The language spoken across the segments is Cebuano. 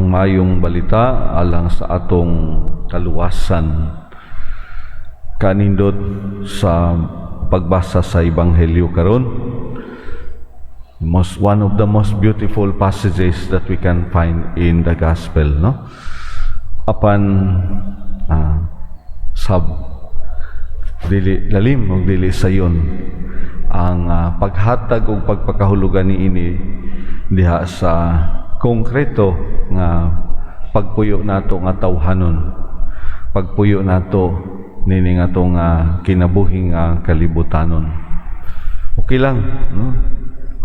Ang mayong balita alang sa atong kaluwasan. Kanindot sa pagbasa sa Ebanghelyo karon. Most one of the most beautiful passages that we can find in the gospel, no? Apan sab dili lalim ug dili sayon ang paghatag ug pagpakahulugan niini diha sa konkreto nga pagpuyo nato nga tawhanon, pagpuyo nato nini nga atong kinabuhi nga kalibutanon. Okay lang, no,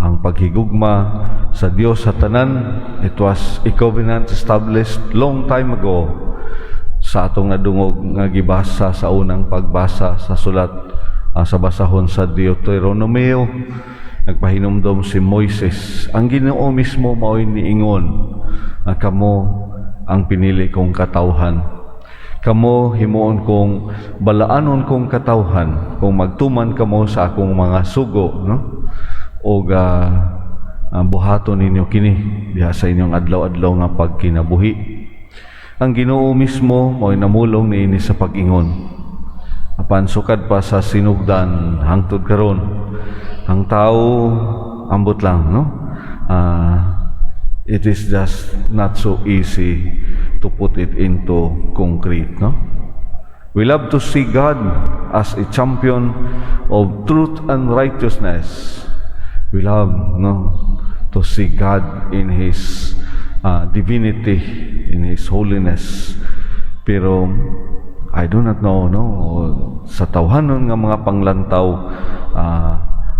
ang paghigugma sa Dios sa tanan. It was a covenant established long time ago sa atong nadungog nga gibasa sa unang pagbasa sa sulat sa basahon sa Deuteronomio. Nagpahinumdom si Moises, ang Ginoo mismo mao'y niingon nga kamo ang pinili kong katawhan, kamo himuon kong balaanon kong katawhan kung magtuman kamo sa akong mga sugo, no, og buhaton ninyo kini diha sa inyong adlaw-adlaw nga pagkinabuhi. Ang Ginoo mismo mao'y namulong niini sa pag-ingon. Apan sukad pa sa sinugdan hangtod karon, ang tao ambot lang, no? It is just not so easy to put it into concrete, no? We love to see God as a champion of truth and righteousness. We love, no, to see God in His divinity, in His holiness. Pero I do not know, no, sa tawhanon nga mga panglantaw,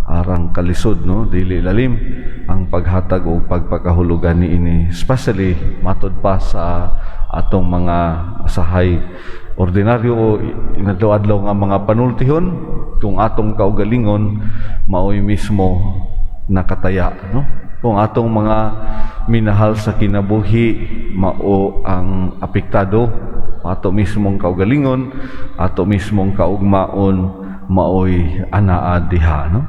arang kalisod, no, dili lalim ang paghatag o pagpakahulugan niini, especially matod pa sa atong mga sahay ordinaryo o inadlaw-adlaw nga mga panultihon, kung atong kaugalingon maoy mismo nakataya, no, kung atong mga minahal sa kinabuhi mao ang apektado, ato mismong kaugalingon, ato mismong kaugmaon maoy anaa diha, no?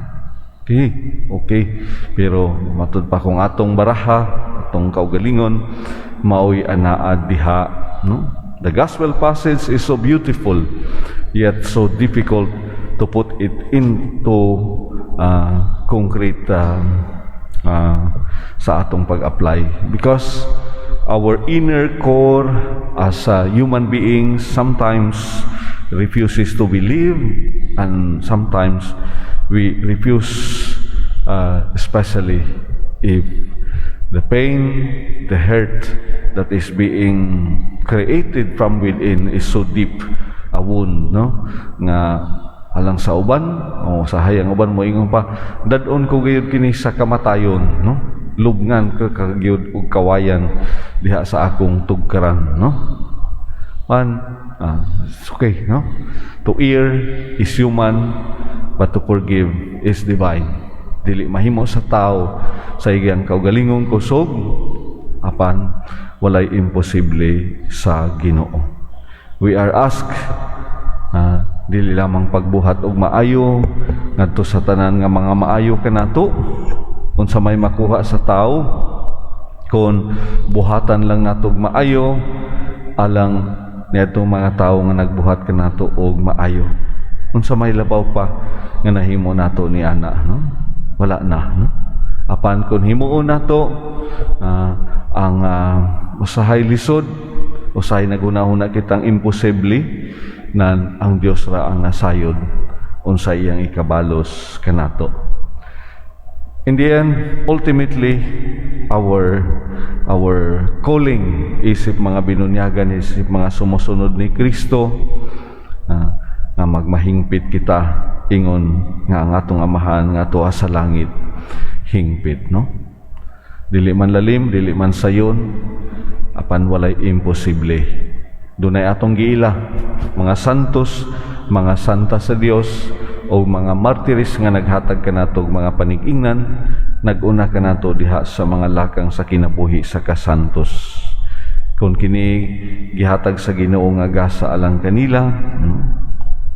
Okay. Pero matud pa kung atong baraha, atong kaugalingon maoy anaa diha, no? The gospel passage is so beautiful, yet so difficult to put it into concrete sa atong pag-apply because our inner core as a human beings sometimes refuses to believe and sometimes we refuse, especially if the pain, the hurt that is being created from within is so deep a wound, no, nga alang sa uban o sa hayang uban mo ingon pa, dad-on ko gayud kini sa kamatayon, no, lubngan ko kagyud og kawayan diha sa akong tugkaran, no man. It's okay, no? To err is human, but to forgive is divine. Dili mahimo sa tao sa iyang kaugalingong kusog, apan walay imposible sa Ginoo. We are asked dili lamang pagbuhat og maayo ngadto sa tanan nga mga maayo kanato. Unsa may makuha sa tao kung buhatan lang nato og maayo alang niadtong mga tawo nga nagbuhat kanato og maayo? Unsa may labaw pa nga nahimo nato ni ana, no? Wala na, no? Apan kung himuon nato ang usahay lisod, usahay naghuna-huna kitang imposible, na ang Dios ra ang nasayod unsa iyang ikabalos kanato. In the end, ultimately, our calling isip mga binunyagan, isip mga sumusunod ni Kristo, nga magmahingpit kita ingon nga ang atong Amahan nga atoa sa langit hingpit, no? Dili man lalim, dili man sayon, apan walay imposible. Dunay atong giila mga santos, mga santa sa Dios o mga martires nga naghatag kanato og mga panig-ingnan, nag-una kanato diha sa mga lakang sa kinabuhi sa kasantos. Kung kini gihatag sa Ginoo nga gasa alang kanila,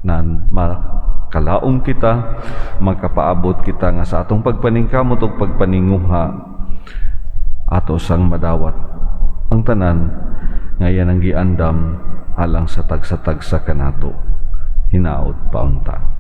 nan makalaom kita, magkapaabot kita nga sa atong pagpaningkamot ug pagpaninguha ato sang madawat. Ang tanan nga iyang giandam alang sa tagsa-tagsa kanato. Hinaot pa unta.